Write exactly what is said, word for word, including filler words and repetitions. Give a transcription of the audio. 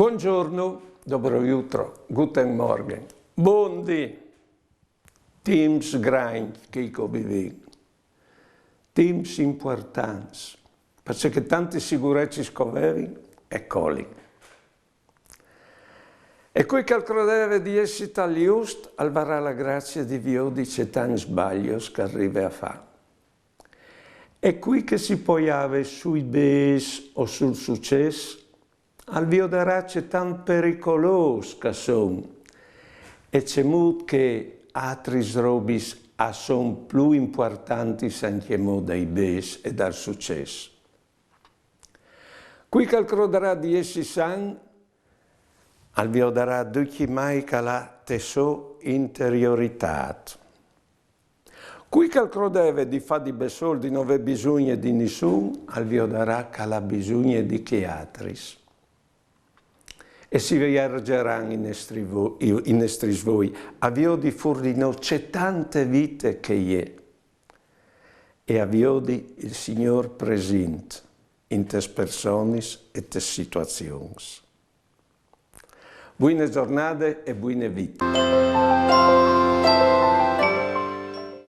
Buongiorno, dobro jutro, guten Morgen. Bondi. Timps grancj che i co vivìn. Timps impuartants, parcè che tantis sigurecis che o vevin e colin. E cui che al crodeve di essi tal just, al varà la grazie di viodi ce tants sbaglios che al rive a fâ. E cui che si poiave sui bês o sul sucès, al viodarà ce tant pericolôs che a son, e cemût che atris robis a son plui impuartantis ancjemò dai bês e dal sucès. Cui che al crodarà di essi san, al viodarà ducjimai che al à te sô interioritât. Cui che al crodeve di fâ di bessôl, di no vê bisugne di nissun, al viodarà che al à bisugne di chei atris. E si viargeran i nestris vo-, i, i nestris voi, a viodi fûr di nô ce tante vite che e je, e a viodi il Signôr presint intes personis e tes situazions. Buine zornade e buine vite.